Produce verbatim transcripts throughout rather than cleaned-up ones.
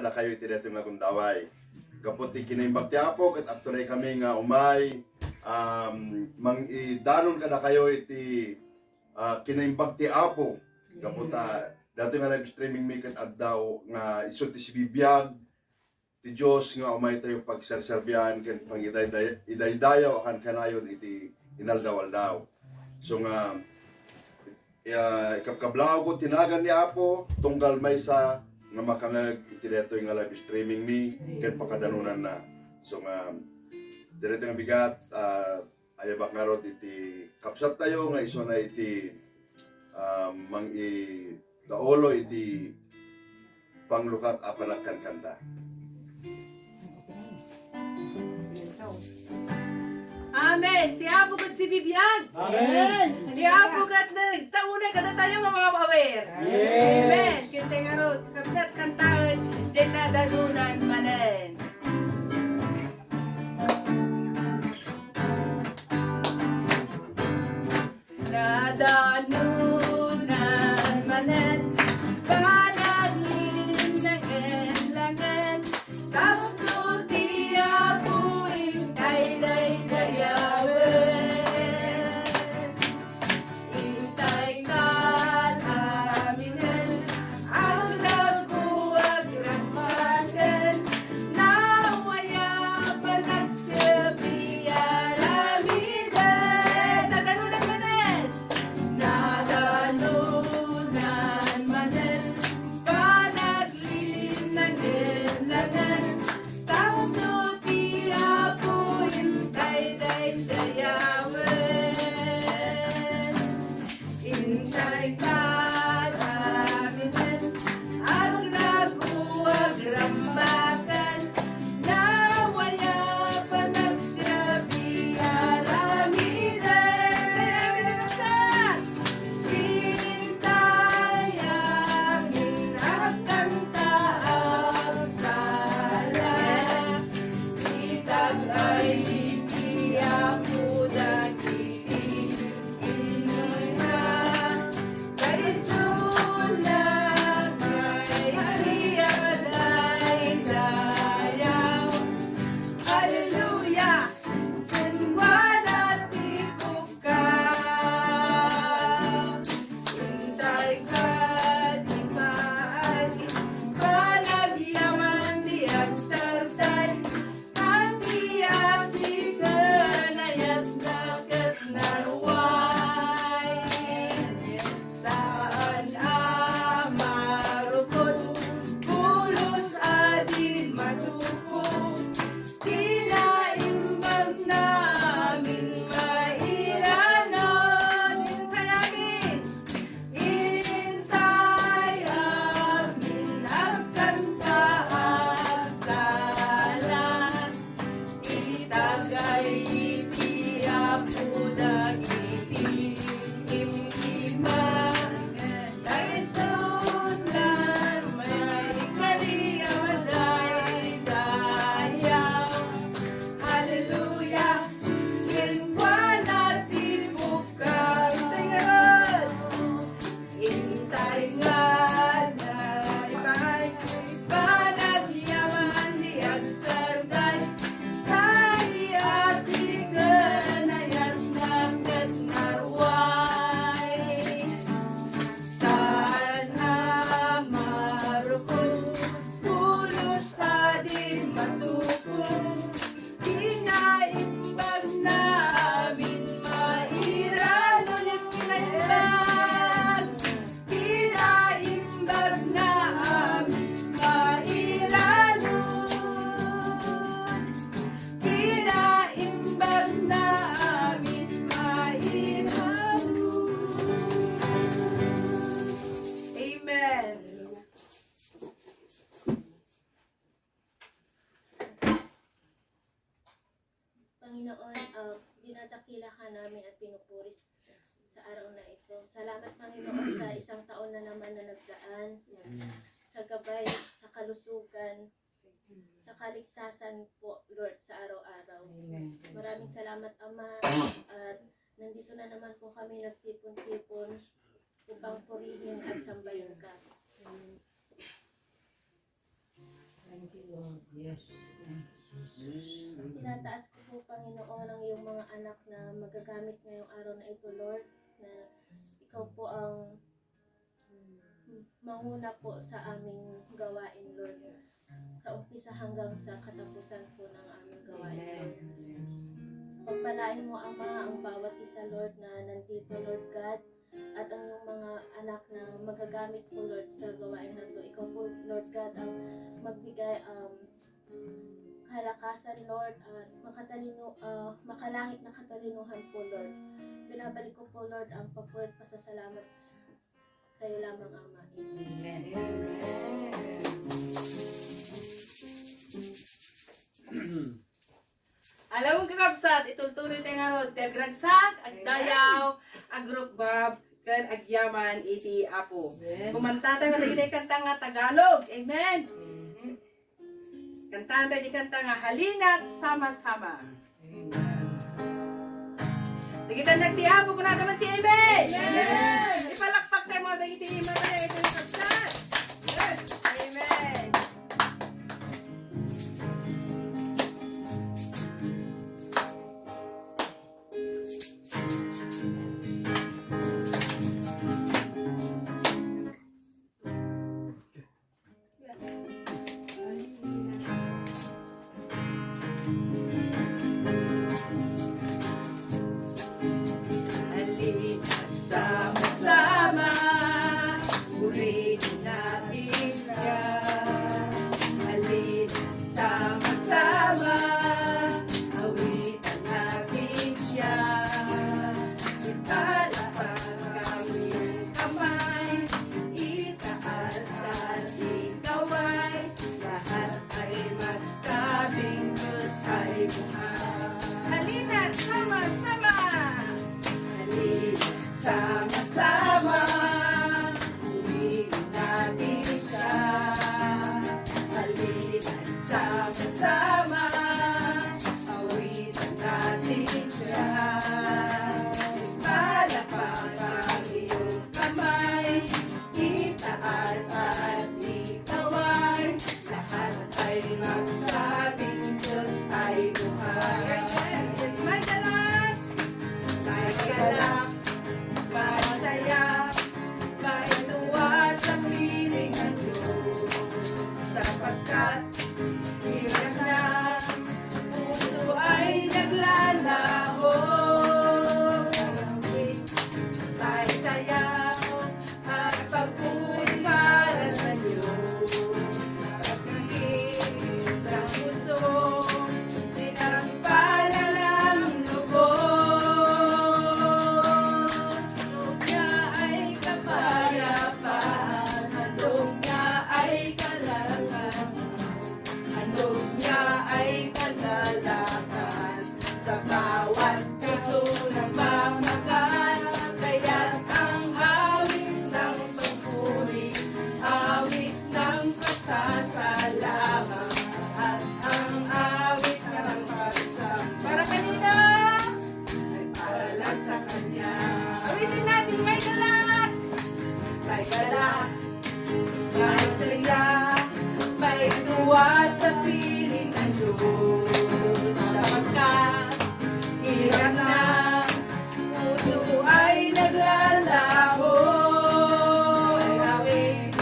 dakayo iti daytoy nga gundaway. Gapu ti kinaimbag ti Apo, ket agturay kami nga umay, um, mangidanon kadakayo iti, ah, kinaimbag ti Apo. Gapu ta, daytoy nga live streaming mi ket adda nga isu ti sibibiag ti Dios nga umay tayo pagserserbian ken pangidayday-, idaydayaw a kankanayon iti inaldaw-aldaw. So nga, ya, ikabkablaaw ko ti nagan ni Apo, tunggal maysa nga makangeg iti daytoy nga live streaming mi ken pakadanonanna. So nga, daytoy nga bigat, ah, ayabak ngarud iti kabsat tayo nga isuna iti, ah, mangi-, daulo iti panglukat a panagkankanta. Amen. Ti Apo ket sibibiag. Amen. Ti Apo ket nagtaunay kadatayo nga mga awer. Amen. Amen. Ken tay ngarud, kabsat kantaen, dayta danunan manen. Nadanunan manen, panaglinnangen-langen, tapno ti Apo intay daydayawen. Intay ket aminen, agrago, agrambaken, nawaya panagserbi, aramiden. Nadanunan manen. Nadanunan manen, panaglinnangen-langen, tapno ti Apo intay daydayawen. Intay ket aminen, agrago, agrambaken, nawaya panagserbi, aramiden. Intay amin agkanta, agsala, itag-ay ti Apo dagiti Hallelujah! Kenkuana ti bukka. Intay ket ipaay, panagyaman ti agsartay. Ania ti kinayatna ket naruay. Saan a marukod, pulos a di matukong. Kinaimbagna amin mairanon. Intay amin. Intay amin agkanta, agsala, itagay iti Apo dagiti impiman. Kaysundan, maikari a madaydayaw. Hallelujah! Kenkuana ti bukka. Intay ngarud. Intay nga nalipay, panagyaman ti agsartay, kadi a ti kinayatna ket naruay. Saan a marukod, pulos a di matukong. Kinaimbagna amin mairanon. Kinaimbag. Kinaimbagna amin mairanon. Kinaimbagna amin mairanon. Amen. Panginoon, ah, dinadakila ka namin at pinupuri sa araw na ito. Salamat, Panginoon, sa isang taon na naman na nagdaan, sa, sa gabay, sa kalusugan, sa kaligtasan po, Lord, sa araw-araw. Amen. Maraming salamat, Ama, at nandito na naman po kami nagtipon-tipon upang purihin at sambahin ka. Amen. Yes. Tinataas ko po, Panginoon, ang iyong mga anak na magagamit ngayong araw na ito, Lord, na ikaw po ang manguna po sa aming gawain, Lord. Sa umpisa hanggang sa katapusan po ng aming gawain, Lord. Pagpalain mo, Ama, ang bawat isa, Lord, na nandito, Lord God, at ang iyong mga anak na magagamit po, Lord, sa gawain na to. Ikaw po, Lord God, ang magbigay, um, kalakasan, Lord, at makatalino, ah, makalangit na katalinuhan po, Lord. Binabalik ko po, Lord, ang papuri at pasasalamat sa iyo lamang, Ama. Amen. Amen. Alam mo, kakabsat, itultuloy tayo nga rod, ti agragsak, agdayaw, agrukbab, ken agyaman iti Apo. Yes. Kumanta tayo dagiti kanta nga Tagalog. Amen. Mhm. Kantaan tayo di kanta nga Halina't Sama-sama. Amen. Dagiti nagtiapo, kunada man ti amen. Amen. Ipalakpak tayo mga dagiti mga tayo ito yung pagkat. Yes. Amen. Halina sama-sama, purihin natin siya. Halina sama-sama, awitan natin siya. Ipalapag ang iyong kamay, itaas at ikaway, lahat ay magsabing Diyos ay buhay. Halina, sama-sama! Halina, sama-sama! Purihin natin siya. Halina, sama-sama! Awitan natin siya. Ipalapag ang iyong kamay, itaas at ikaway, lahat ay magsabing Diyos ay buhay. May galak! May galak! May saya! May tuwa sa piling ng Diyos, sapagkat hirap na puso ay naglalaho. May sayaw at pagpuri para sa Diyos. Pagpuri ng puso, pinagpala ng lubos. Niya ay kapayapaan, handog niya ay kalakasan, handog niya ay kagalakan. Sa bawat puso na mamakan, kaya't ang awit ng pagpuri, awit ng pasasalamat, at ang awit ng pagsamba. Para kanino? Ay para lang sa Kanya. Awitin natin, may galak! May galak! May saya, may tuwa sa piling ng Diyos. Sapagkat hirap na, puso ay naglalaho. May awit,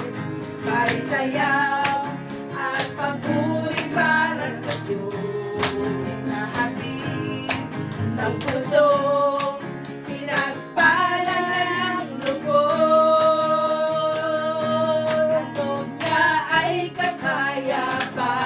may sayaw, at papuri para sa Diyos. Na hatid ng puso, pinagpala ng lubos. Handog niya ay kapayapaan.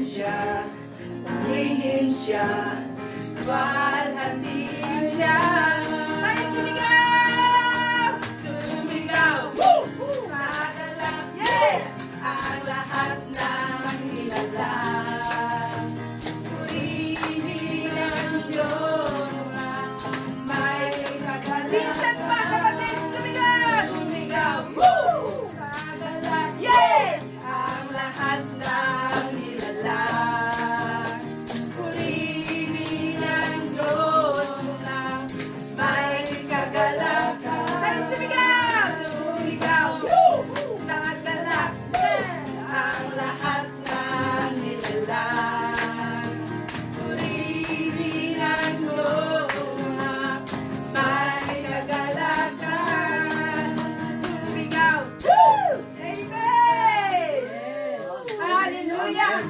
Siya, purihin siya, walhati siya. Tayo sumigaw! Sumigaw! Woo! Woo! Yes! Ang lahat ng nilalang, purihin ang Diyos. May kagalakan. Minsan pa, kapatid, sumigaw! Sumigaw! Woo! Yes! Ang lahat ng nilalang, purihin ang Diyos na may kagalakan. Tayo sumigaw! Sumigaw! Woo! Tagalak! Ang lahat ng nilalang, purihin ang Diyos na may kagalakan. Sumigaw! Woo! Amen! Hallelujah!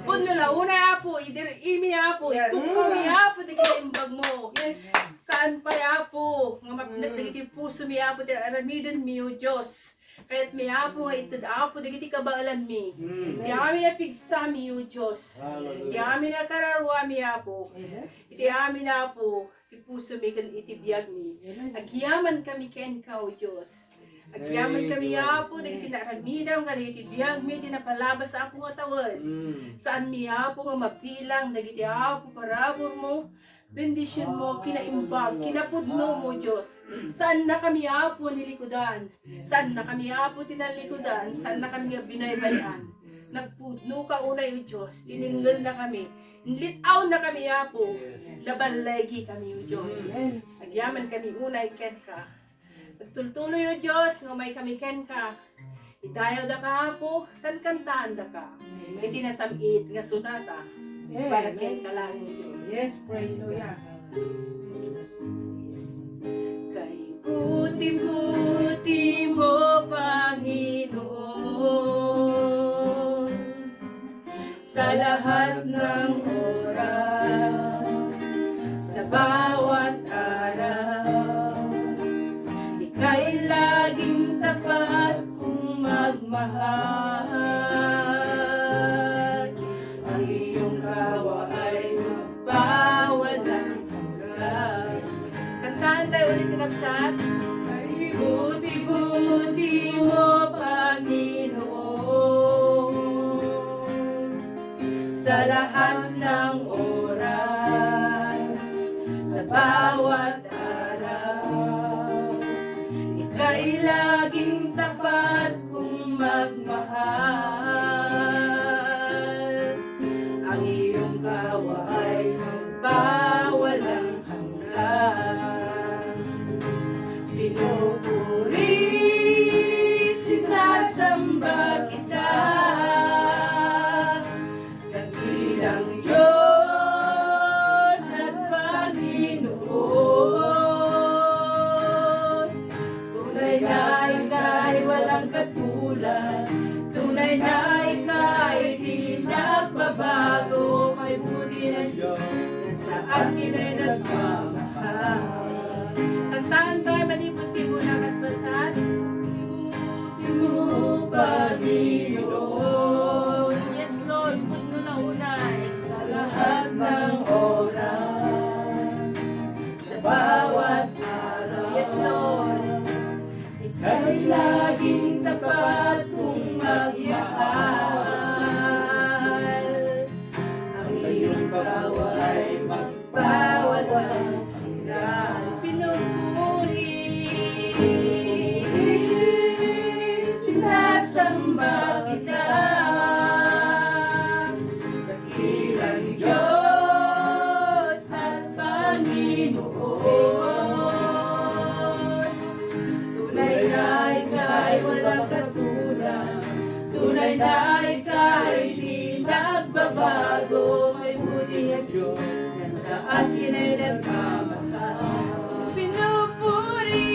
Pudno la unay, Apo, idir-imi, Apo, yes, ipukawmi, Apo, dagiti imbagmo. Yes. Saan pay, Apo, nga mapnek dagiti pusomi, Apo, ti aramiden mi, O Dios. Kayatmi, Apo, nga ited, Apo, dagiti kabaelanmi. Mm. Ti amin a pigsami, O Dios. Hallelujah. Ti amin a kararuami, Apo. Amen. Iti amin, Apo, ti pusomi ken iti biagmi. Amen. Agyamankami kenka, O Dios. Agyamankami, Amen, Apo, dagiti, yes, naaramidam kadagiti biagmi, ti napalabas, Apo, nga tawen. Mm. Saanmi, Apo, nga mabilang dagiti, Apo, paraburmo, bendisionmo, kinaimbag, kinapudnomo, Dios. Saannakami, Apo, nilikudan. Saannakami, Apo, ti nalikudan. Saannakami nga binaybay-an. Nagpudnoka unay, O Dios. Tinengngelnakami. Inlit-awnakami, Apo. Naballagikami, O Dios. Amen. Agyamankami unay kenka. Agtultuloy, O Dios, nga umaykami kenka. Idayawdaka, Apo, kankantaandaka. Amen. Iti nasam-it nga sonata. Amen. Para kenka laeng, O Dios. Yes, praise God. Hallelujah. Kaibuti-buti mo, Panginoon. Sa lahat ng oras, sa bawat araw, ika'y laging tapat kong magmahal. Ang iyong kawa ay magpawalang hanggan. Kantahan tayo ulit, kakabsat. Kaibuti-buti mo, Panginoon. Sa lahat ng oras, sa bawat araw, ika'y laging tapat kong magmahal. Ang iyong kawa ay magpawalang hanggan. Pinupuri, sinasamba kita, dakilang Diyos at Panginoon. Tunay na ika'y walang katulad. Tunay na ika'y di nagbabago. Kaibuti ng Diyos na sa akin ay nagmamahal. Kantahan tayo, manipon-tipon na katpasan. Kaibuti mo, Panginoon. Yes, Lord, pudno la unay. Sa lahat ng oras, sa bawat araw. Yes, Lord. Ika'y laging tapat kong magmahal. Ang iyong kawa ay magpawalang hanggan. Pinupuri, sinasamba kita. Dakilang Diyos at Panginoon. Tunay na ika'y walang katulad. Tunay na ika'y di nagbabago. Kaibuti ng Diyos na sa akin ay nagmamahal. Pinupuri,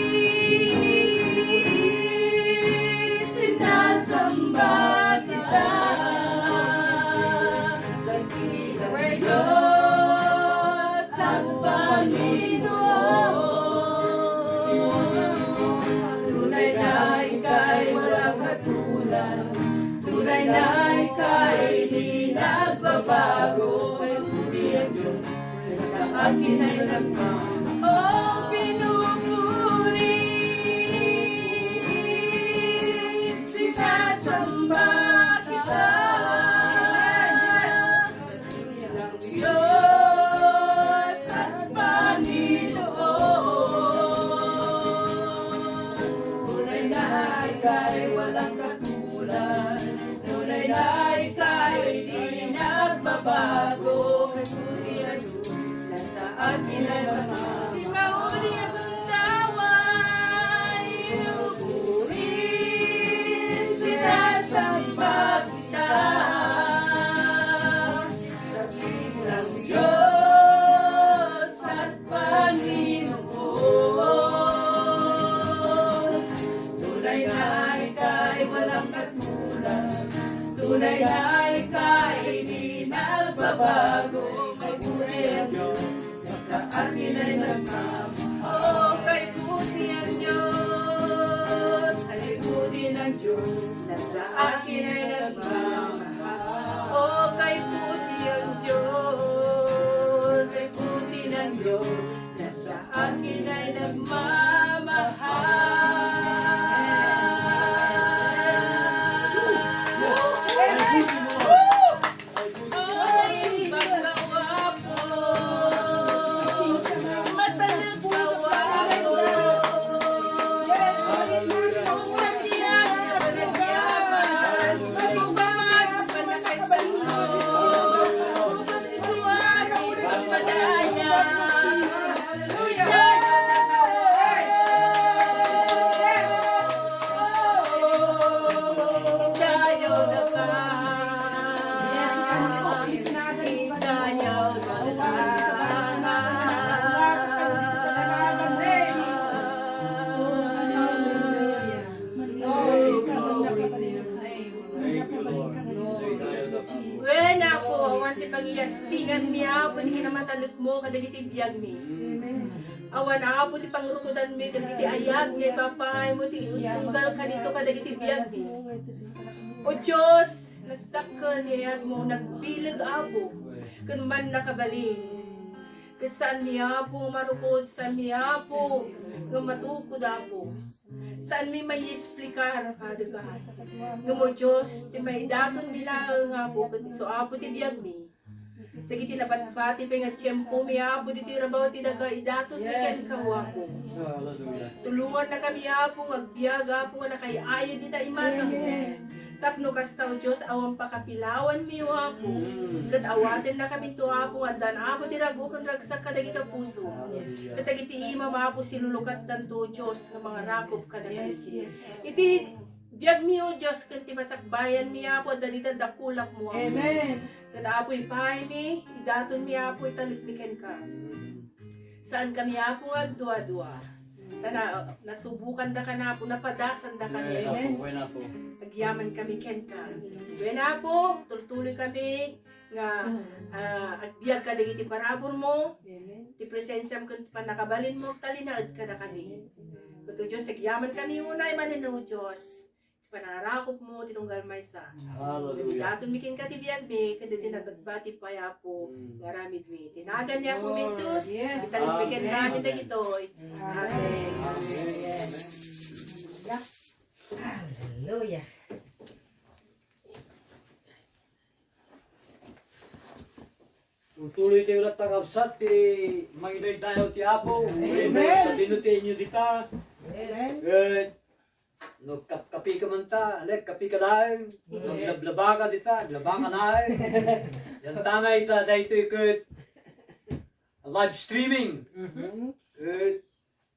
sinasamba kita. Dakilang Diyos ang Panginoon. Tunay na ika'y walang katulad. Tunay na ika'y di Akin ay nagmamahal. O pinupuri, sinasamba kita. Diyos at Panginoon. Tunay na ika'y walang katulad. Tunay na ika'y di nagbabago. Kay puti ang Diyos na sa akin ay magmamahal. Di mauli ang tawa'y inuulit. Sinasamba kita. Dakilang Diyos at Panginoon, tunay na ika'y walang katulad. Tunay na ika'y di nagbabago. Kay puti ang Diyos na sa akin ay nagmamahal. O, kay puti ang Diyos, kay puti ng Diyos na sa akin ay nagmamahal. O, kay puti ang Diyos, kay puti ng Diyos na sa akin ay nagmamahal. Wen, Apo, awan ti pangiyaspinganmi, Apo, ti kinamatalekmo kadagiti biagmi. Awan, Apo, ti pangrukodanmi kadagiti ayat nga ipapaaymo ti tunggal kadito kadagiti biagmi. O Dios, nagdakkel ti ayatmo, nagbileg, Apo, ken mannakabalin. Ket saanmi, Apo, nga marukod, saanmi, Apo, nga matukod, Apo. Saanmi maiexplikar, Father God. Ngem, O Dios, ti maidatonmi laeng, Apo, ket isu, Apo, ti biagmi. Dagiti nabatbati pay nga tiempomi, Apo, ditoy rabaw ti daga, idatonmi kenka, Apo. Hallelujah. Tulongannakami, Apo, nga agbiag, Apo, nga nakaay-ayo dita imatangmo. Amen. Tapno kasta, O Dios, awan pakapilawanmi, O Apo. Mm. Ket awatennakami to, Apo, nga addan, Apo, ti ragu ken ragsak kadagiti puso. Hallelujah. Ket dagiti imam, Apo, silulukatdanto, O Dios, nga mangarakop kadagiti. Yes, yes. Iti biagmi, O Dios, ken ti masakbayanmi, Apo, adda dita dakulakmo, Apo. Amen. Ket, Apo, ipaaymi, idatonmi, Apo, italekmi kenka. Mm. Saankami, Apo, nga agdua-dua. Ta na, nasubokandaka, Apo, napadasandakami, Apo. Yes, Amen. Wen, Apo. Agyamankami kenka. Wen, Apo, tultuloykami nga, ah, agbiag kadagiti paraburmo. Amen. Ti presensiam ken pannakabalinmo, agtalinaed kadakami. Amen. Ket, O Dios, agyamankami unay manen, O Dios. Panangarakopmo ti tunggal maysa. Hallelujah. Idatonmi kenka ti biagmi, ken dagiti nabatbati pay, Apo, mm, nga aramidmi. Ti nagan ni Apo Jesus, yes, italekmi kenka, amen, dagitoy. Amen. Amen. Hallelujah. Tultuloytayo latta, kabsat, ti mangidaydayaw ti Apo. Amen. Sadino ti inyo dita. Amen. Ket no kapkapika man ta, alek, kapika laeng. No aglablabaka dita, aglabaka laeng. Yan tangay ta daytoy ket live streaming. Mhm. Ket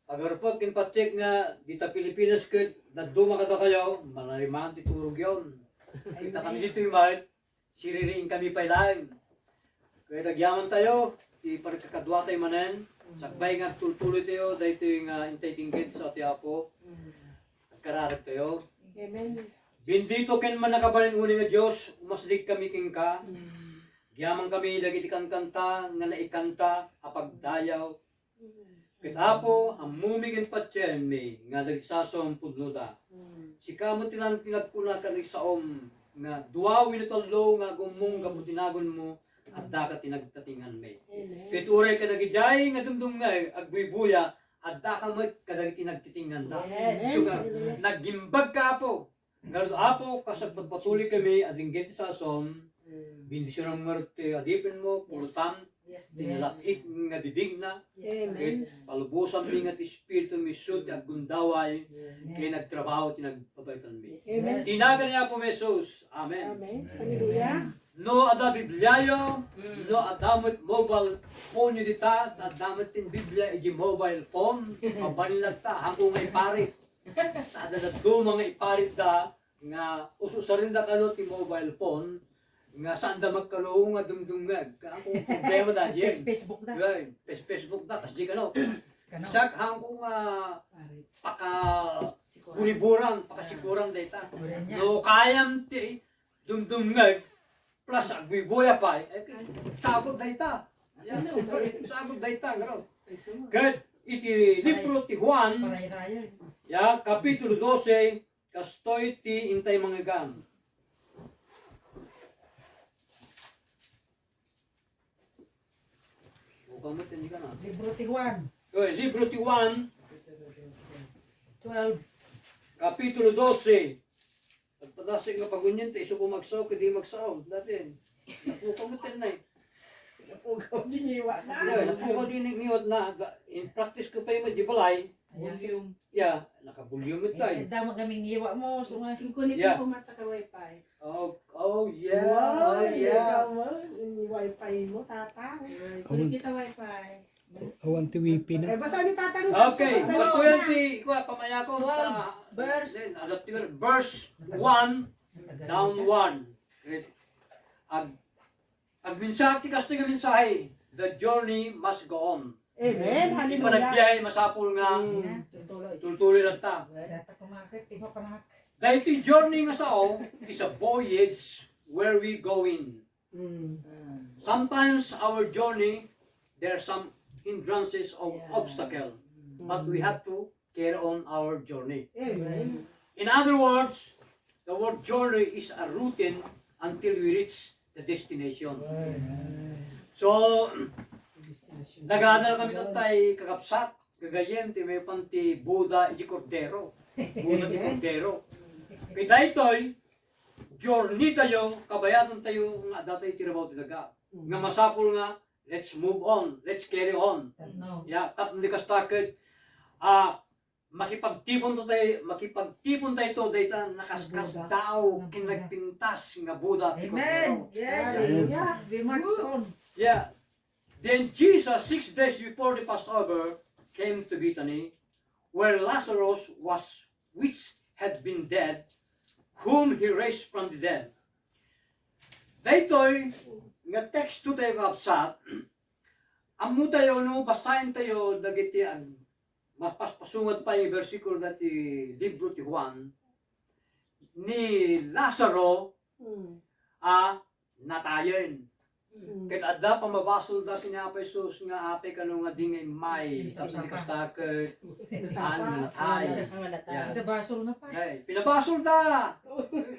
agarupek ken patiek nga dita Pilipinas ket dadduma kadakayo, manarimaan ti turogyon. Ket kami ditoy met, siririingkami pay laeng. Ket agyamantayo ti panagkakaduatayo manen, sakbay nga agtultuloytayo daytoy nga intay ti inggit sa ti Apo. Agkararagtayo. Amen. Bendito ken mannakabalin-uni nga Dios, umasdikami kenka. Agyamankami dagiti kankanta nga naikanta a pagdayaw. Ket, Apo, ammomi ken patienmi nga dagisasom pudnoda. Sika met ti lang ti nagkuna ken saom nga dua wenno tallo nga agummong gapu ti nagonmo, adda ka ti nagtatinganmi. Amen. Ket uray kadagijay nga dumdumngeg, agbuybuya, adda ka met kadagiti nagtitingnganda. Yes. Amen. Suga, hallelujah, naggimbag ka, Apo. Ngarud, Apo, kas agpatpatuloy kami a denggen ti sasom, bendisionam ngarud ti adipenmo, yes, pulotam, yes, ti, yes, nalak-ik nga bibingna, amen, ket palubosanmi nga ti Espiritu mismo ti aggundaway, yes, ken agtrabaho ti nagbabaytanmi. Yes. Amen. Ti nagan ni Apo Jesus. Amen. Amen. Hallelujah. No adda Bibliayo, mm, no adda met mobile phone yo dita, ta adda met ti Biblia iti mobile phone, mabalin latta, haanko nga iparit. Ta adda dadduma nga iparitda, nga ususarinda kano ti mobile phone, nga saanda magkano nga dumdumngeg. Haanko nga problema da, Jen. Fes-, Facebook da. Jen, fes-, Facebook da, kasdi kano. Kano. Siak, haanko nga paka-, sikuran, guriburan, pakasikuran dayta. Gurian niya. No kayam ti dumdumngeg, plus agbuybuya pay, eh, sagot dayta. Ya, sagot dayta, garo. Ket iti libro ti Juan, ya, kapitulo dose, kastoy ti intay mangegam. Bukam met, hindi ka na. Libro ti Juan. Oy, libro ti Juan. Twelve. Kapitulo dose. Agpadasig nga pagunyen, ta isu ko magsao, ket di magsao. Dati, napukaw mo ten na eh. Napukaw din iwa na. Yeah, napukaw din iwa na. Ga-, in practice ko pa yung di balay. Volume. Yeah, naka-volume ito eh. Eh, damo kami ngiwa mo, so nga. Yung connect, yeah, mo mata ka wifi. Oh, oh, yeah. Wow, oh, yeah, ikaw mo. Yung wifi mo, tata. Connect kita wifi. Awan ti wifi na. Eh, basa ni Tatang. Okay, basta yan ti, kuha, pamaya ko. Twelve, sa, verse. Then, alam ti, verse one, down one. Okay. Ag-, agmensahe ti kastoy nga mensahe, "The journey must go on." Amen. Ti, hallelujah, panagbiyahe, masapul nga, mm, tultuloy. Tultuloy lang ta. Data kumakit, di pa panak. Dahil ti journey nga sao, is a voyage where we going. Mm. Sometimes our journey, there are some hindrances or, yeah, obstacle, mm, but we have to carry on our journey. Amen. In other words, the word journey is a routine until we reach the destination. Amen. So, destination, nagadal kami tattay, kakabsat, gagayyem, ti maypan ti Buda iti Kordero. Buda ti Kordero. Kay daytoy, journey tayo, kabayadan tayo nga adda tayo iti rabaw ti daga. Mm. Nga masapul nga, let's move on, let's carry on. Tapno. Ya, tapno di kasta ket, ah, makipagtipon to tayo, makipagtipon tayo to, dayta nakaskasdaaw, Buda, ken nagpintas nga Buda ti Kordero. Amen. Yes. Hallelujah. We march on. Yeah. Then Jesus, six days before the Passover, came to Bethany, where Lazarus was, which had been dead, whom he raised from the dead. Daytoy nga teksto tayo nga kabsat, ammo tayo no basaen tayo dagiti ag-, mapaspasungad pay nga bersikulo dati libro ti Juan, ni Lazaro, mm, a natayen. Mm. Ket adda pammabasolda ken ni Apo Jesus nga apay kano nga di nga immay, tapno di kasta ket saan nga natay. Nga natay. Yeah. Pinabasolna pay. Ay, pinabasolda.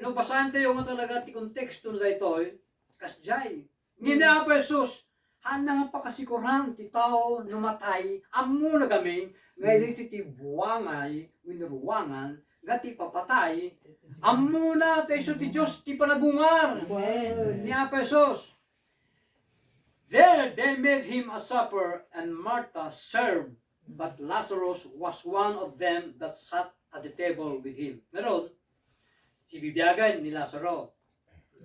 No, basaen tayo nga talaga ti konteksto na daytoy, kasdiay. Ngem ni Apo Jesus, haanna nga pakasikuran ti tao no matay, ammona gamin nga, mm, ditoy ti buangay wenno ruangan nga ti ipapatay, ammona ta isu ti Dios ti panagungar. Amen. Ni Apo Jesus. There they made him a supper, and Martha served, but Lazarus was one of them that sat at the table with him. Ngarud, sibibiagen ni Lazaro,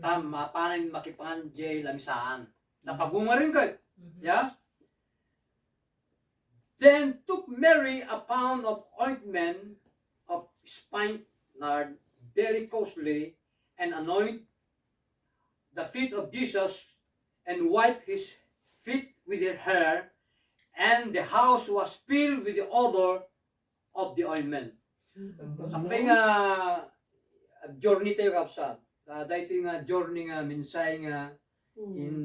ta mapanen makipan jay lamisaan. Napagungaren ket, mhm, ya? Then took Mary a pound of ointment of spikenard, very costly, and anoint the feet of Jesus, and wipe his feet with her hair, and the house was filled with the odor of the ointment. Mm. Apay nga journey tayo, kabsat. Ah, daytoy nga journey nga mensahe nga, mm, in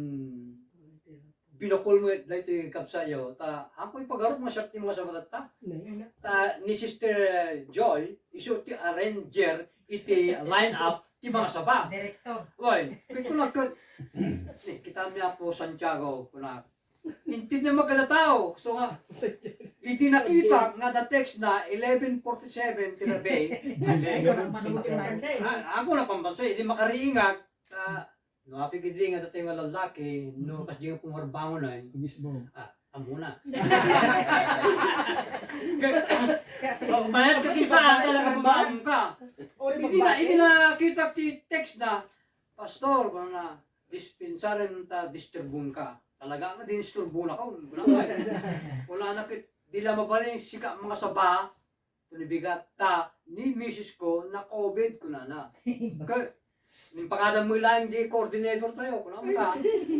binukol mo daytoy, kabsat yo. Ta, haanko ipagarup nga siak ti mga sabat ta. Ne. Ta, ni Sister Joy, isu ti arranger iti line-up ti mga saba. Direktor. Oy, ket kunak ket, ni, kita mi Apo Santiago, kunak. Intedna magkadataw. So nga, idi nakita nga the text na eleven forty-seven ti rabii. Ay, siguro ang manunutan. Ah, ako na pambansa, idi makariingag, ah, no, apig idi nga datayo nga lalaki, no, kas di nga pumarbangon ay. Mismo. Ah, amuna. Oh, mayat ka kinsa, talaga bumaon ka. Idi na, idi nakita ti text na, Pastor, kunak, dispensaren ta disturbon ka. Talaga nga dinisturbo na ka. Wala na. Wala na kit, di la mabalin sika mga saba, tunibigat ta, ni misis ko, na-covid, kunana. Ka, nimpakada mo lang di coordinator tayo, kunana ka.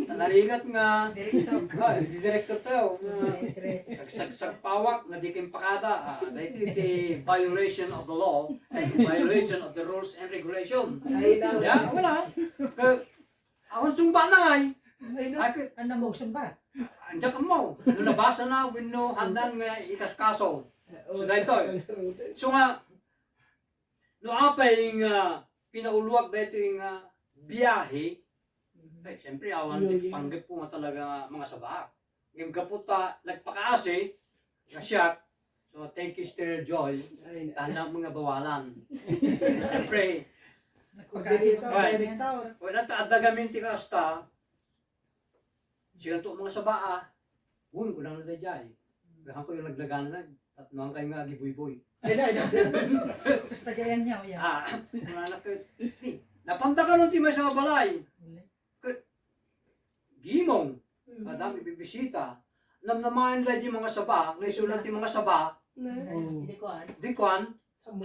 Narigat nga, Director. Ah, di director tayo. Nga, Directress. Sagsagpawak, nga di kimpakada. Ah, dahil iti violation of the law, violation of the rules and regulation. Ay, no. Ya, wala. Ka, Awan sungba na ay. Ay, no. Ay, ke- Anda mo sungba? Andiyan ka mo. No nabasa na, wenno handan nga ikaskaso. Oo, so, daytoy. Ikaskaso. So nga, no apay nga pinauluak daytoy nga biyahe, ay, siyempre, awan ti panggep ko nga talaga mga saba. Ngem gapu ta nagpakaasi, nga siak. So, thank you, Sister Joy. Ay, na- Tanda mo nga bawalan. Siyempre. Nagpakaasi. Coordinator, ay, director. Wala ta, adda gamin ti kasta. Siganto mga saba, ah. Wen, kunana daydiay. Gahan ko yung naglagana, tapno ang kayo nga agibuyboy. Ay, na, na. Basta gayan niya, o yan. Ah, mga anak ko, ni, napanda ka nun ti may sa balay. Wala. Ket gimong, mm, adda ibibisita. Namnamaen la di mga saba, nga isu la ti mga saba. Ne. Oh. Di kuan. Di kuan,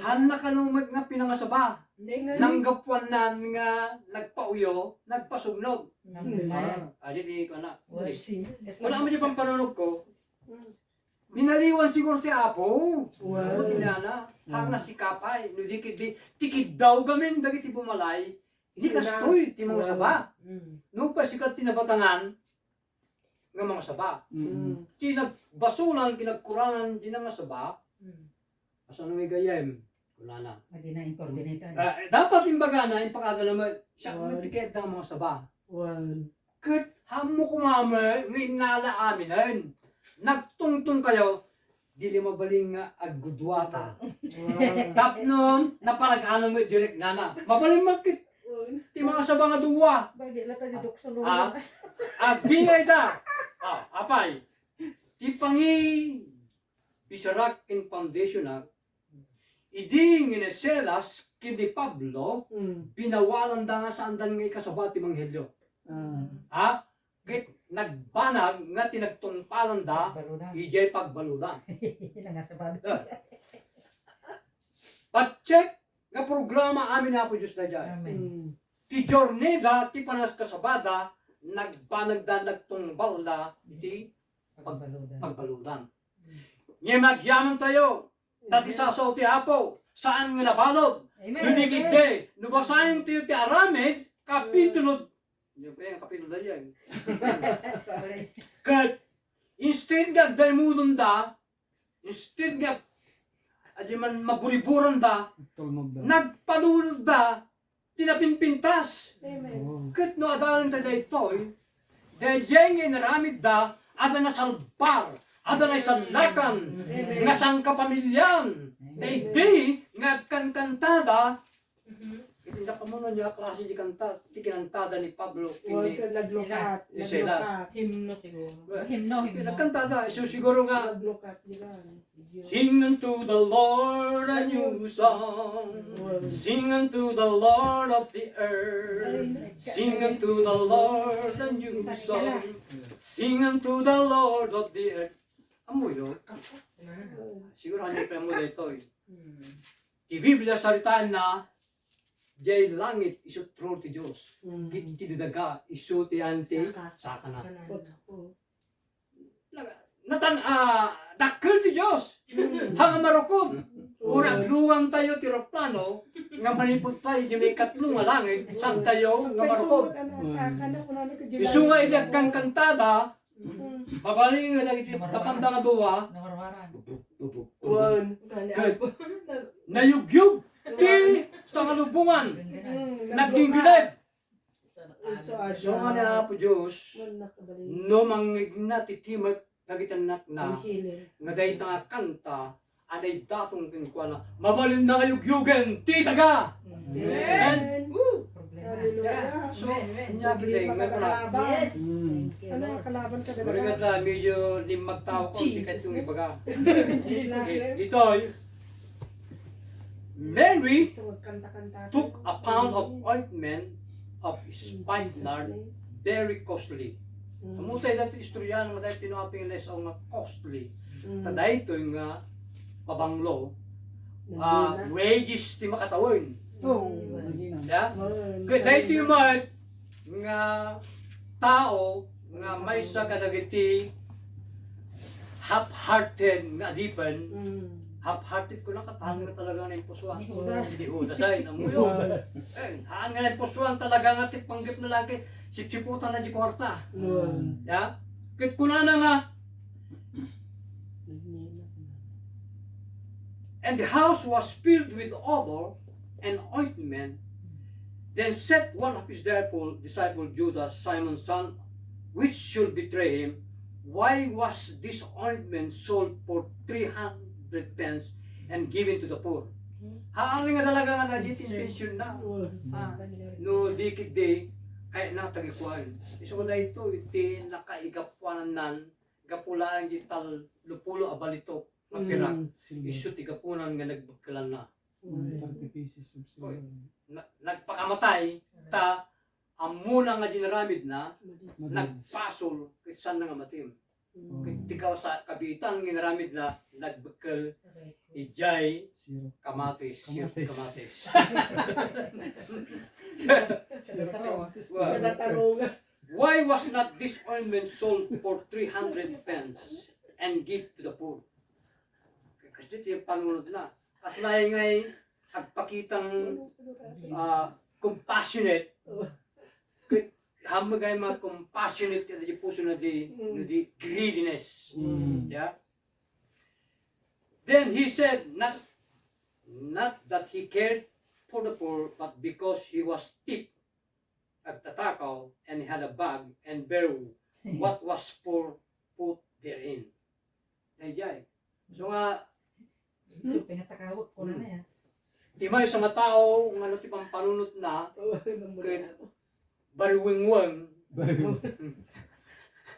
han na kano met nga pinangasaba. Ne. Nanggapuan nan nga nagpauyo, nagpasugnog. Namnamaen. Adi di kuan na. Well, si- Wala mo di pampanunod ko. Mm. Dinaliwan siguro ti Apo. Wow. Inana, mm, hanga sikapay. No di kidi, ti kiddaw gamin dagiti bumalay. Di kastoy ti mga saba. Mm. Nupay sika ti nabatangan nga mga saba. Mm. Ti nagbasolan, kinagkurangan, di na nga saba. Mm. Asano nga gayyem? Kunana. Adi na incoordinator. Ah, dapat imbagana, impakada naman, siya, wan, ti kayat nga mga saba. Wan. Ket, hammo kumame, nga innala aminen. Nagtungtong kayo, Dili mabalin nga aggudua ta. Wow. Tapnon, naparag-ano met direk nana. Mabalin met ket ti mga saba nga dua. Bagi la ta di doktor. Ah, agbingay da. Ah, apay. Ti pangi bisarak ken foundation na, idi nga ni Silas ken ni Pablo, mm, binawalan da nga saandan nga ikasaba ti ebanghelio. Ah. Ah, ket nagbanag nga ti nagtungpalanda, pagbaludan, idiay pagbaludan. Nangasabado. Ah. Patchek nga programa amin Apo Dios daydiay. Amen. Mm. Ti journey da, ti panaskasabada, nagbanag da, nagtungpalda iti pag-, pagbaludan. Pagbaludan. Mm. Ngem agyaman tayo, ta ti sasao ti Apo, saan nga nabalud. Amen. Binigidde, no basaen tayo ti Aramid, kapitulo, di ba yan, kapitulo da yan? Ket, instead nga agdaymudonda, instead nga, adi man maburiburanda, tulmogda, nagpanunodda, ti napinpintas. Amen. Oh. Ket no adalen ta daytoy, daydiay nga inaramidda, adda nasalbar, adda naisallakan, amen, nga sangkapamilian. Amen. Daydi nga agkankantada, mhm, iti nakamuno niya klase di kanta, ti kinantada ni Pablo, ken ni, ken naglukat, ni Silas. Naglukat. Himno siguro. Himno, himno. Nagkantada, isu siguro nga, naglukat, di ba? Sing unto the Lord a new song. Sing unto the Lord of the earth. Sing unto the Lord a new song. Sing unto the Lord of the earth. Amoyo? Siguro, ano pa mo dito eh. Hmm. Ti Biblia, saritaenna, diay langit, isu trono ti Dios. Hmm. Ket ti daga, isu ti anti, sakana. Sakana. Natan-, ah, dakkel ti Dios. Mm. Hanga marukod. Mm. Ura, aglugan tayo ti eroplano, nga manipud pay, di may katlo nga langit, saan tayo nga marukod? Paisungot, ano, sa, mm, kano, kunano ka, isu nga, idi agkankantada, mm, mabalin nga dagiti tapanda nga dua, nawarwaran. Bubuk, bubuk, bubuk. Wan. Ket, nayugyog ti Sa kalubungan, mm, nagginggilid. Isu a Isu nga ni Apo Dios, man nakabalin. No mangngegna ti timek dagiti annakna, ang healing. Nga dayta nga kanta, a naidaton kenkuana, mabalinna nga yugyogen ti daga. Amen. Amen. Woo! Hallelujah. So, amen, amen. Ania ti problema nga kalaban. Yes. Mm. Thank you, Lord. Ano yung kalaban ka, Guri nga dalaga? Medyo limmag tao ko, di Jesus' kayo name. Ibaga. Jesus' name. Eh, ditoy, Mary So, magkanta-kanta took tayo. A pound of ointment of spikenard, very costly. Mm. Ammo tayo dati istorya nga dahil tinuaping na isang nga costly. Mm. Ta daytoy nga pabanglo, ah, wages ti makatawen. Oo, mm. Nagina. Yeah? Mm. Kaya daytoy man nga tao nga maysa kadagiti half-hearted nga adipen, mm. Half-hearted ko lang, katahan nga talaga na impusuan. Ni Judas. Ni Judas ay, namuyo. Judas. Eh, haan nga impusuan talaga nga ti panggep na lagi, sipsiputan na di kwarta. Mm. Ya? Ket kunana nga, and the house was filled with odor and ointment. Then said one of his disciple, disciple Judas, Simon's son, which should betray him, why was this ointment sold for three hundred pence and given to the poor? Haan nga talaga nga na intention na. Ah, no, di kit di, kaya na tagikuan. Isu ko dayto, iti nakaigapuanan, gapu laeng di tallupulo a balitok nga pirak. Mm. Isu ti gapunan nga nagbekkelanna. Mm. Thirty pieces of silver. Oy, na-, nagpakamatay, ta ammona nga dinaramidna, nagpasol, ket saan nga matim. Mm. Ket ti kawasa-, kabiitan nga inaramidna, nagbekkel, idiay kamatis, sirop kamatis. Sirop kamatis. Well, why was not this ointment sold for three hundred pence and give to the poor? Kasi iti panunotna. Kasla ngay agpakitang, ah, compassionate. Ket hammegay nga compassionate iti pusona di, mm, di greediness. Mm. Yeah? Then he said, not, not that he cared for the poor, but because he was thief, agtatakaw, and he had a bag, and bear what was poor put therein. Daydiay. So nga, so, pinatakawak ko na, hmm, na yan. Ti maysa nga tao nga no ti pampanunotna, ket bariwengweng. Bariweng.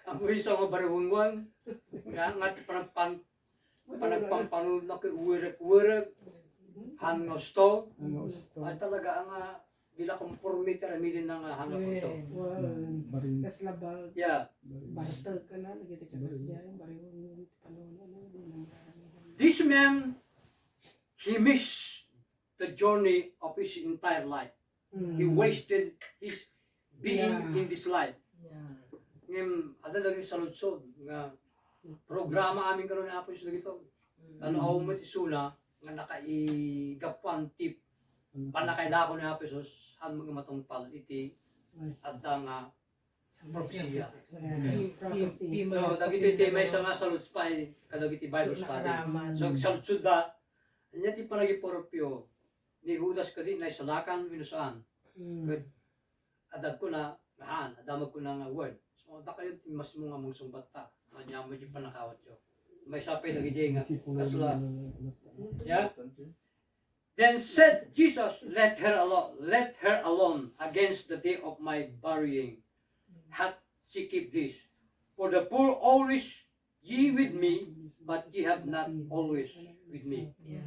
Ang isu nga bariwengweng, nga, nga ti panagpan-, panagpampanunotna ket werek-werek, han nga usto. Han nga usto. Ay talaga nga, di la konforme ti aramiden na nga han nga usto. Wow. Barin. Kasla ba? Yeah. Barin. Barter ka na, nagiti ka na siya, yung bariweng, ano, ano, di nang This man, he missed the journey of his entire life. Mm. He wasted his being, yeah, in this life. Yeah. Ngem, adda dagiti saludsod nga programa amin karon ni Apo Jesus dagito. Mm. Tano awan met isuna nga nakaigapuan ti pannakailako ni Apo Jesus, han nga matungpal iti adda nga prophecy. Yeah. Prophecy. So, dagiti ti maysa nga saludsod pay kadagiti Bible study. So, saludsodda, ania ti panagipurupio ni Judas kadi, naisalakan wenno saan? Mm. Ket adda kuna, haan, adda met kuna nga word. So, adda kayo ti masmo nga mangsungbatta. Ania met ti pannakawatyo. Maysa pay dagiti nga kasla. Yeah? Then said Jesus, "Let her alone, let her alone, against the day of my burying. Hath she kept this? For the poor always ye with me, but ye have not always with me." Yeah.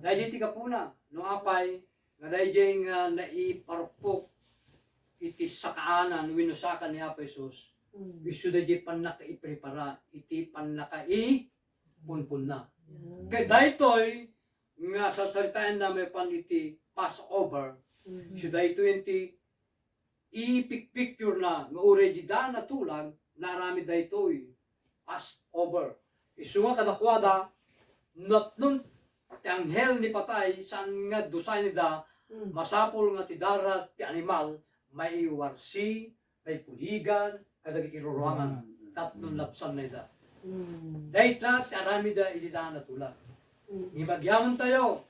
Daydiay ti gapuna, no apay, nga daydiay nga naiparupok iti sakaanan wenno saka ni Apo Jesus, mm, isu daydiay pannakaiprepara iti pannakaipunpunna. Yeah. Ket daytoy nga sarsaritaenna maipan iti Passover, mm, isu daytoy ti ipikpicturena nga uray dida natulag, naaramid daytoy Passover. Isu nga kadakuada, napnon ti anghel ni patay, saan nga dusaenna, mm, masapul nga ti dara ti animal maiwarsi, maipuligan kadagiti ruruangan, mm, tapno labsanna ida. Mm. Dayta ti aramidda idi da natulag. Mm. Ngem agyamaentayo,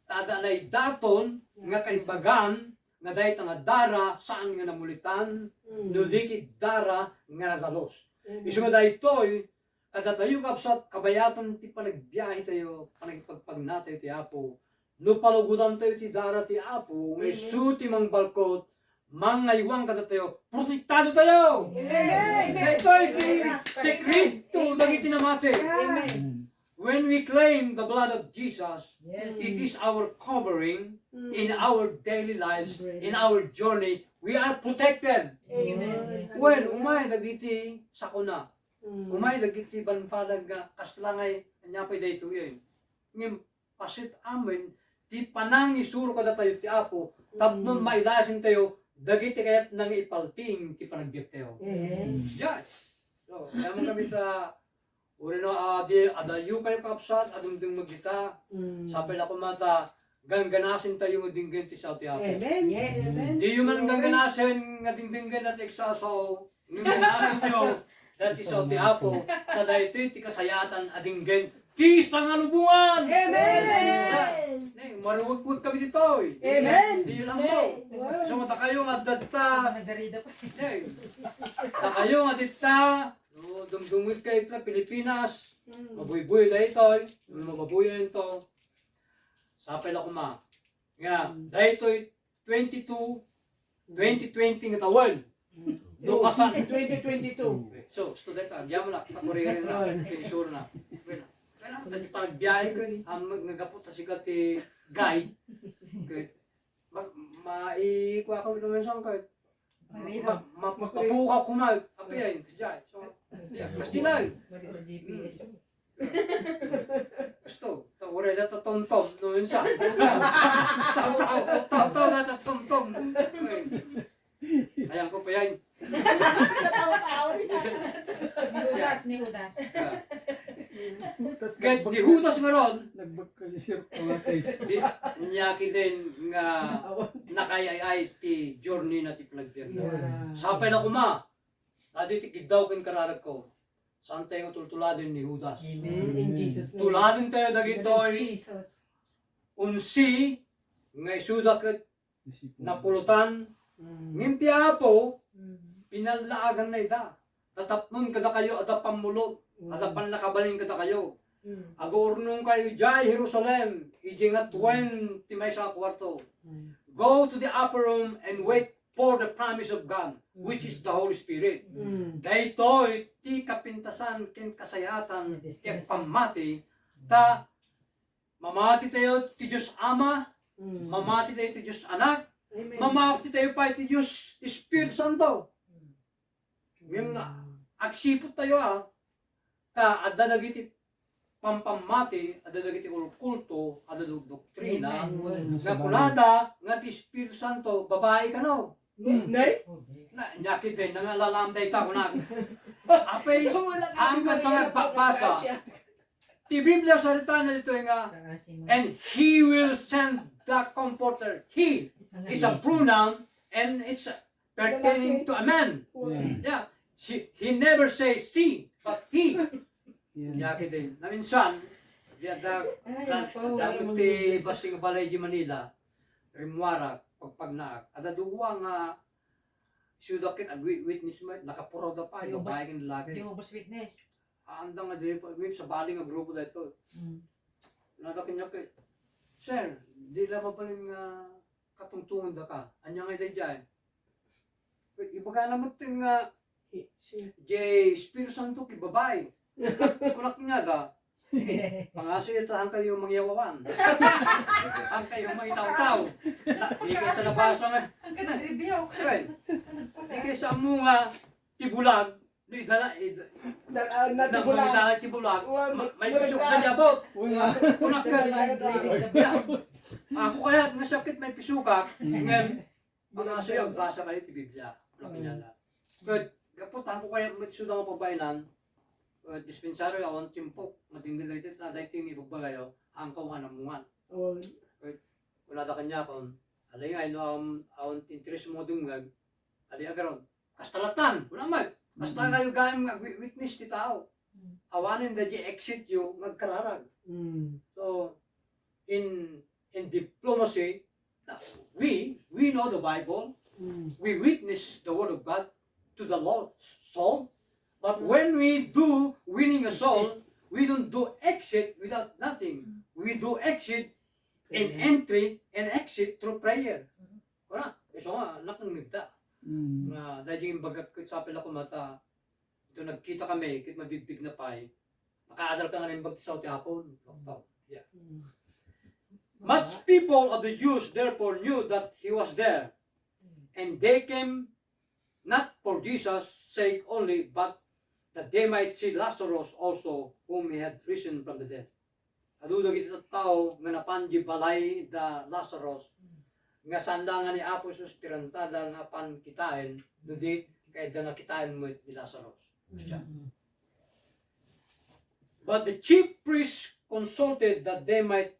ta adda naidaton nga kaimbagan nga dayta nga dara saan nga namulitan, Mm. no di ket dara nga nadalus. Amen. Isu nga daytoy, kadatayo, kabsat, kabayatan ti panagbiahetayo, panagpagpagnatayo ti Apo. No palugodantayo ti dara ti Apo, nga Amen. isu ti mangbalkot, mangaywan kadatayo, protektado tayo! Amen. Daytoy ti sekreto dagiti namati. Amen. When we claim the blood of Jesus, Yes. it is our covering Mm. in our daily lives, Amen. in our journey. We are protected. Amen. When umay dagiti sakuna, Mm. umay dagiti banbanag nga kasla ngay, ania pay daytoy. Ngem paset amin ti panangisuro kadatayo ti Apo tapno Mm. mailasentayo dagiti kayatna nga ipaltiing ti panagbiagtayo. Yes. Yes. So, kaya mo kami ta, uri no, ah, di, adayo kayo, kabsat, adungdung magita. Mm. Sapay la koma ta, gangganasentayo nga dinggen ti sao ti Apo. Amen. Yes. Amen. Diyo man gangganasen nga dingdinggen ti sao, gangganasentayo dati sao ti Apo. Ta daytoy ti kasayaatan a dinggen ti sangalubongan. Amen. Ne, maruwekwe kami ditoy. Amen. Diyo lang mo. Amen. So, dakayo nga adda ta. Nagdarida pa. Ne, dakayo nga adda ta. No, dumdumngeg kayo ita Pilipinas. Mm. Mabuybuy daytoy. No, mababuyan to. Sapay la koma. Nga, Mm. daytoy twenty-two, twenty twenty nga tawen. Mm. No, kasan? Twenty twenty-two. So, gusto dayta, diyan mo na, takuririn na, Ay. pinisura na. Well, kaya na, dati pagbiyahe ko, eh. Ang mag-, nagapu ta siga ti guide. Okay. Ma-, maikuha ko naman saan ka. Ma-, ma-, mapukaw ko na. Apiyan, kasi, so, yeah, kasi na. Marito G P S. Gusto, ta uray da ta tomtom, no, minsan. Tao-tao, tao-tao da ta tomtom. Ayan ko pa yan. Ni Judas, ni Judas. Ah. Tas Ket nagbag-, ni Judas nga ron, nagbag ka ni Sir Pilates. Di, niya kiden nga Awan. Nakayayay ti journey na ti panagbiag na. Yeah. Sapay la koma, adu ti kiddaw ken kararag ko. Saan tayo tultuladen ni Judas? Amen. In Jesus' name. Tuladen tayo dagitoy. Jesus. Unsi nga isuda ket Isipo. Napulotan. Mm. Ngem ti Apo, Mm. pinallaaganna ida. Tatapnon kadakayo, adda pammulot, Mm. adda pannakabalin kadakayo. Mm. Aguurnongkayo idiay Jerusalem, idiay nga tuen ti maysa a kuarto. Mm. Go to the upper room and wait for the promise of God, which is the Holy Spirit. Mm. Daytoy ti kapintasan ken kasayaatan ti agpammati, ta mamati tayo ti Dios Ama, Mm. mamati tayo ti Dios Anak, Amen. mamati tayo pay ti Dios Espiritu Santo. Ngem na, agsipud tayo, ah, ta adda dagiti pampammati, adda dagiti kulkulto, adda dog-, doktrina, Amen. nga kunada nga ti Espiritu Santo, babae kano. Hmm. Nay? Na, nyakit din, nangalalam dayta, kunag. Apay, So, wala ka ang di kanta nga Maria pagbasa, Gracia. Ti Biblia, saritana ditoy nga, "And he will send the Comforter." He is a pronoun and it's pertaining to a man. Yeah. Yeah. She, he never says she, but he. Yeah. Kaya kita, na minsan, di adda, Ay, na, napaw. Damo ti basing balay di Manila, rimmuarak, pagpagnaak. Adda duwa nga, siyuda ket agwi-, witness met, nakapuraw da pay, Jehovah's, babae ken lalaki. Jehovah's Witness. Andang nga di pa, may sabali nga grupo dayto. Mm. Nada kanya kay, "Sir, di la mabalin nga katungtungan da ka. Anya nga daydiay?" Ibaga na met nga, Hi-, si- "Jay Espiritu Santo, ki babae." Kunak nga da, "Pangasuy, ito, han kayo mangyawawan. Han kayo mangitaw-taw." Na, di ka sa nabasa nga. Ang ka nag-review. Well, di kayo sa amo nga, ti bulag, no, idala, id-, Dal-, ah, na ti bulag. Dala ti bulag. Wa-, ma-, may wa-, pisok na di abot. Wa-, Kunak ka. Wa-, Yeah. Ako kaya, nga sakit may pisukak, ngan, mga Bulag. Sir, basa kayo ti Biblia. Wala Mm. kilala. Ket, gapu ta, ako kaya, may suda nga pabainan, eh, dispensaryo, awan timpok, madinggan na ito, na dahil yung ibagbagayo, ang kawan ang mungan. Oh. Ket, wala da kanya, kung, alay nga, ino, um, awan ti interes mo dumngag, ali agaron. Kasta latan, wala man. Kasta Mm. kayo gayam nga wi-, witness ti tao. Mm. Awanen da di exit yo, nga agkararag. Mm. So, in, in diplomacy, we, we know the Bible, we witness the Word of God to the lost soul. But when we do winning a soul, we don't do exit without nothing. We do exit and entry and exit through prayer. Wala. Isu nga, nakangngegta. Nga, dahil yung imbagak ko sa pila kumata, ito nagkita kami, kit mabigbig na pay, makaadal ka nga naimbag ti sao ti Apo. Lockdown. Yeah. Much people of the Jews therefore knew that he was there, and they came not for Jesus' sake only, but that they might see Lazarus also, whom he had risen from the dead. Adu dagiti tattao nga napan di balay da Lazarus, nga saan la nga ni Apo Jesus ti rantada nga apan kitaen, no di, kayatda nga kitaen met ni Lazarus. But the chief priests consulted that they might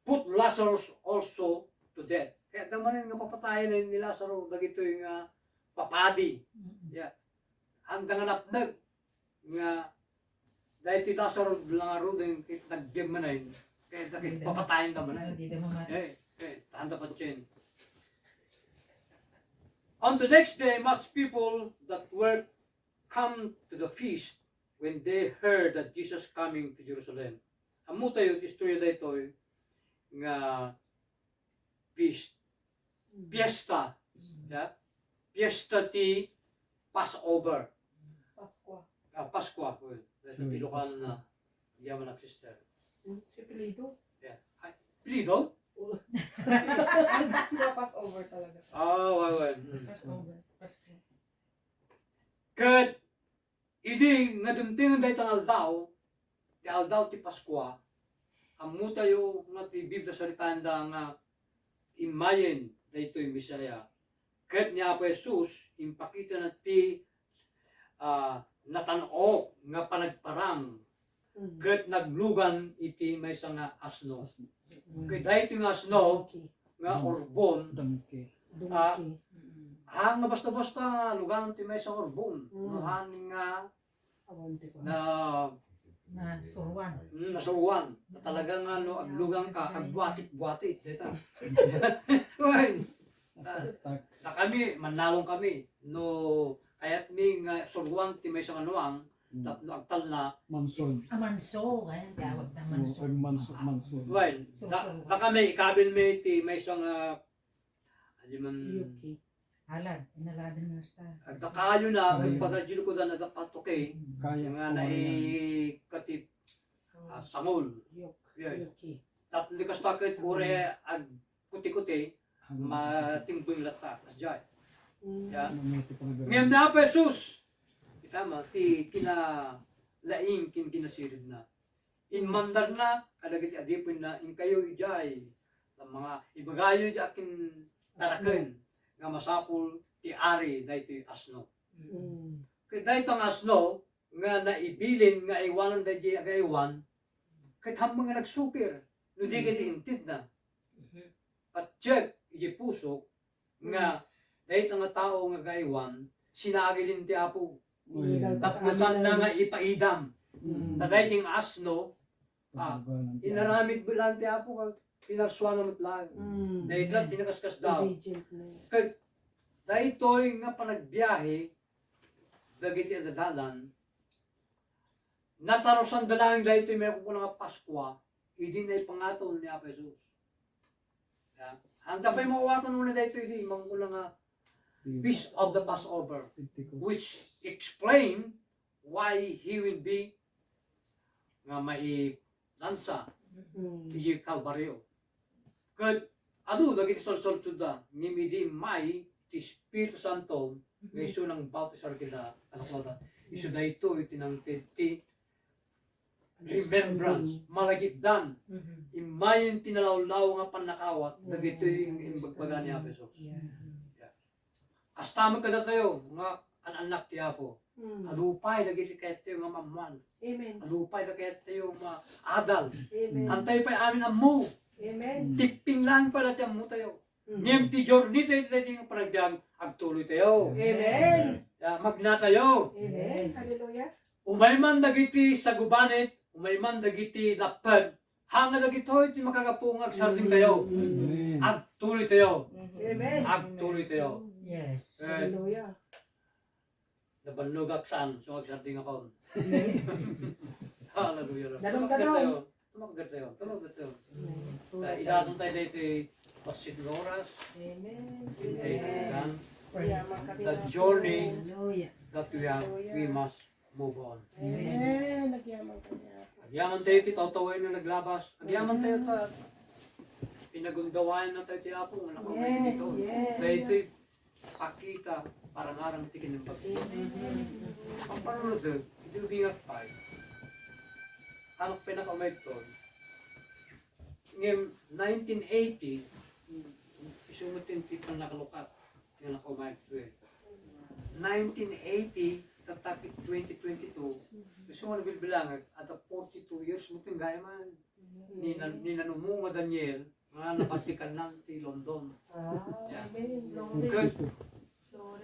put Lazarus also to death. Kayatda manen nga papatayen ni Lazarus dagitoy nga papadi. Yeah. Haanda nga napneg nga daytoy Lazarus la ngaruden ket nagbiag manen, kayatda ket papatayen da manen. Eh, eh, haanda patien. On the next day, much people that were come to the feast when they heard that Jesus coming to Jerusalem. Ammo tayo ti istorya daytoy nga feast. Fiesta. Yeah? Fiesta ti Passover. Pascua. Ah, Pascua. Well, dahil sa Pilokan na. Hindi naman nag-sister. Hmm, si apelyido? Yeah. Ay, apelyido? Ang Pascua, Passover talaga. Ah, well, well. Hmm. Passover. Pascua. Ket idi nga dumteng dayta nga aldaw, ti aldaw ti Pascua, ammo tayo nga ti Biblia saritaenda nga immayen daytoy Messiah. Ket ni Apo Jesus, impakitana ti, ah, natan-ok nga panagparang ket naglugan iti maysa nga asno. Ket daytoy nga asno nga urbon, ah, haan nga basta-basta nga lugan ti maysa nga urbon. No, haan nga na, nasuruan. Mm, nasuruan. Talaga nga no aglugan ka, agbuatik-buatik, deta. Wen, ah, ta kami, mannalong kami. No kayatmi nga suruan ti maysa nga nuang, tapno agtalna. Manso. Ah, manso, ayan, tawag na manso. Agmanso, manso. Well, da, da kami, ikabilmi ti maysa nga, adi man. Halad, inaladan na sa. Agda kayo na, agpagajil ko da na dapat, okay. Nga na, eh, katip, ah, sangol. Yes. Tapno di kasta ket, ure, ag, kuti-kuti, matimbeng latta, kasjay. Ya. Ngem ni Apo Jesus, kita mo, ti kinalaing ken kinasiribna. Immandarna kadagiti adipenna, inkayo idiay, nga mga ibagayo di akin taraken nga masapul ti ari daytoy asno. Ket dayta nga asno, nga naibilin nga aywanan daydiay agaywan, ket hammeng nga nagsukir, no di ket intedna. Patiek iti pusok nga dayta nga tao nga agaywan, sinaagiden ti Apo. Tapno saanna nga ipaidam. Ta daydiay nga asno, ah, inaramid met laeng ti Apo, pinarsuana met laeng. Dayta ti nakaskasdaaw. Ket daytoy nga panagbiahe dagiti adadalan, natarusanda laeng daytoy maikukuna nga Paskua idi naipangato ni Apo Jesus. Ya. Anta pay maawatan una daytoy idi maikukuna nga Feast of the Passover, which explain why he will be nga mailansa iti Kalbario. Ket adu dagiti salsaludsoda, ngem idi immay ti Espiritu Santo nga isu nangbautisar kenka, kadakuada, isu daytoy ti nangted ti remembrance, malagipdan. Immayen ti nalawlaw nga pannakaawat dagitoy nga imbagbaga ni Apo Jesus. Yeah. Kasta met kadatayo nga an-annak ti Apo. Adu pay dagiti kayatyo nga maammuan. Amen. Adu pay dagiti kayatyo nga adal. Amen. Antayo pay amin ammo. Amen. Tipping laeng pay dagiti ammotayo. Ngem ti journey tayo, tayo nga panagbiag, agtuloy tayo. Amen. Ya, magnatayo. Amen. Hallelujah. Umay man dagiti sagubanit, umay man dagiti lapped, Hangna dagitoy ti makagapu nga agsardingtayo. Amen. Agtuloytayo. Amen. Agtuloytayo. Yes. Eh, Hallelujah. Nabannogak saan, so agsardingakon. Hallelujah. Dadong, dadong. Tumakdertayo. Tumakdertayo. Tumakdertayo. Amen. Eh, idaton tayo dito, pasit nga oras. Amen. Amen. Praise God. The journey Hallelujah. That we have, we must move on. Amen. Nagyaman kami, Apo. Agyaman tayo ti tawtawen nga naglabas. Agyaman tayo ta pinagundawayan na tayo ti Apo nga nakaumay dito. Yes, yes. Daytoy pakita para ngarang ti kinimbag. Amen. Ang panunod, iti ubingak pay. Anak pinakaumay to. Ngem nineteen eighty, isu met ti pannakalukat nga nakaumay to eh. Nineteen eighty, tatta ket twenty twenty-two, isu nga nabilbilangek, adda forty-two years met gayam man. Ni nan-, ni nanumo nga Daniel, nga nabatikan nan ti London. Ah, amen. Glory. Ket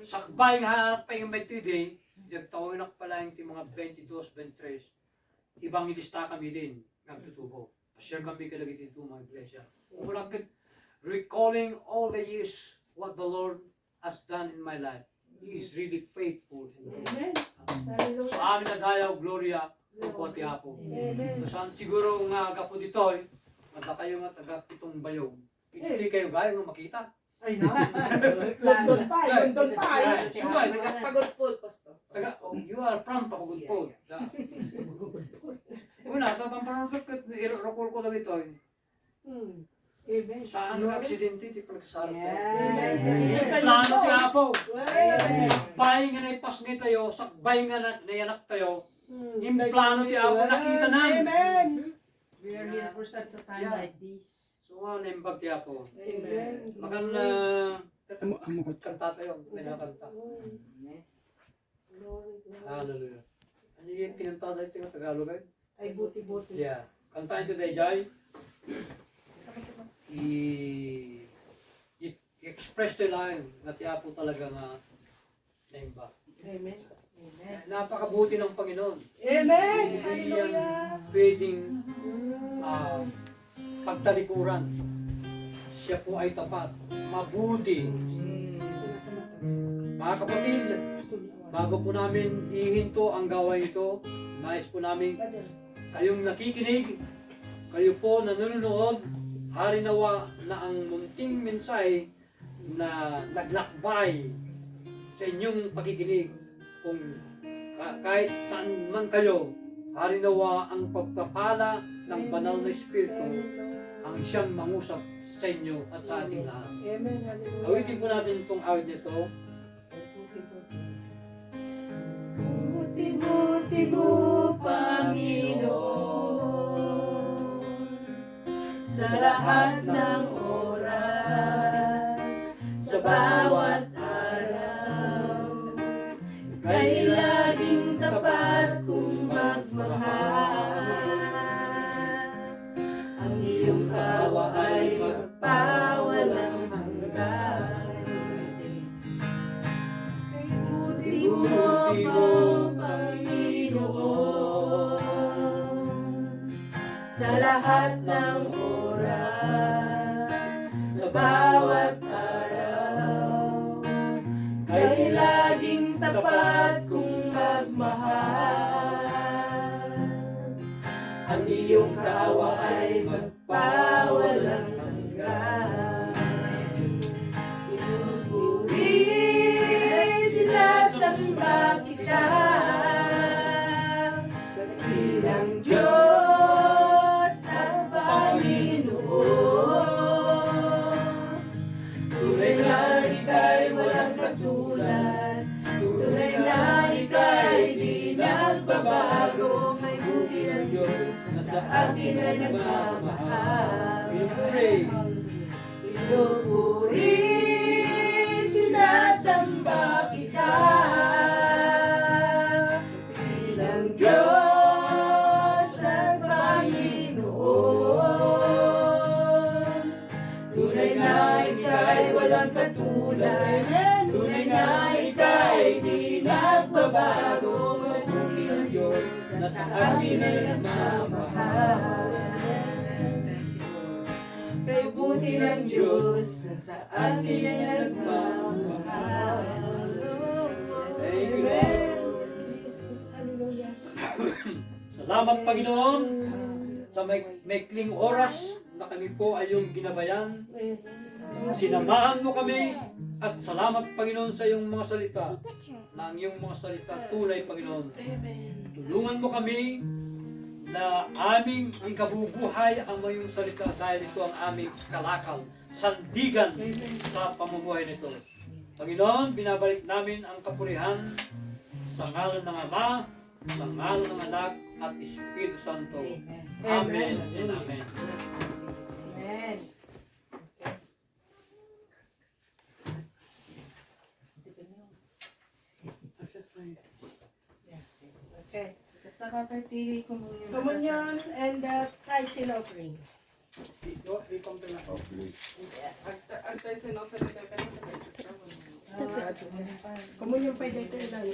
sakbay nga pay nga maytoy di, nagtawenak pay laeng ti mga twenty-dos, twenty-tres. Evangelista kami din, nagtutubo. Pasyar kami kadagiti duma nga iglesia. Wala ket recalling all the years what the Lord has done in my life. He is really faithful. Amen. Hallelujah. So, amin a dayaw, gloria, upo ti Apo. Amen. So, saan siguro nga gapu ditoy, madakayo nga taga Pitong Bayog. Iti kayo gayo nga makita. Ay, na. London pa, London pa. Ay, subay. Pagudpod, Pastor. Taga, oh, you are from Pagudpod. Yeah, yeah. Una, sa pampanunod ket iro-, rokol ko dagitoy. Hmm. Amen. Saan nga aksidente ti panagsarap tayo? Amen. Amen. Implano ti Apo. Amen. Sakbay nga naipasngay tayo, sakbay nga na-, nayanak tayo. Hmm. Implano ti Apo, nakita na. Amen. We are here for such a time like this. So, nga, naimbag ti Apo. Amen. Makan na, Amo, amo, kanta tayo, may nakanta. Amen. Glory, glory. Hallelujah. Ano yung kinanta tayo, Tagalog, eh? Ay, buti-buti. Yeah. Kantahin to, Dayjay. I-, i-, i-express to lang nga ti Apo talaga nga naimbag. Amen. Amen. Napakabuti ng Panginoon. Amen. Hindi yan Hallelujah. Pwedeng, ah, pagtalikuran. Siya po ay tapat, mabuti. Mga kapatid, bago po namin ihinto ang gawain ito, nais po namin kayong nakikinig, kayo po nanonood, harinawa na ang munting mensahe na naglakbay sa inyong pakikinig. Kung ka-, kahit saan man kayo, harinawa ang pagpapala ng Banal na Espiritu ang siyang mangusap sa inyo at sa ating lahat. Amen. Hallelujah. Awitin po natin itong awit nito. Buti-buti mo, Panginoon, sa lahat ng oras, sa bawat araw, ika'y laging tapat kong magmahal. Ang iyong kaawa ay magpawalang hanggan. Buti mo, Panginoon, sa lahat ng oras, sa bawat araw, kay laging tapat kong magmahal. Ang iyong kaawa ay mag- pawalang hanggan. Pinupuri, sinasamba kita, dakilang Diyos at Panginoon. Tunay na ika'y walang katulad. Tunay na ika'y di nagbabago. Mabuti ng Diyos na sa akin ay nagmamahal. Pinupuri, sinasamba kita. Bilang Diyos at Panginoon. Tunay na ika'y walang katulad. Tunay na ika'y di nagbabago. Mabuti ang Diyos na sa amin ay nagmamahal. Ng Diyos na saan kanya nagmamahal. Thank you, Lord. Amen. Jesus, hallelujah. Salamat, Panginoon, sa may, maikling oras na kami po ay iyong ginabayan. Yes. Sinamahan mo kami at salamat, Panginoon, sa iyong mga salita. Na ang iyong mga salita tunay, Panginoon. Amen. Tulungan mo kami na aming ikabubuhay ang iyong salita dahil ito ang aming kalakal, sandigan sa pamumuhay nito. Panginoon, binabalik namin ang kapurihan sa ngalan ng Ama, sa ngalan ng Anak, at Espiritu Santo. Amen. Amen. Amen. Amen. Amen. Okay. Basta, Papa, ti communion. Communion and the tithes and offering. Ag-, ag-tithes and offering ka, pero sa Baptist ka, wala. Ah, communion pa dito lang.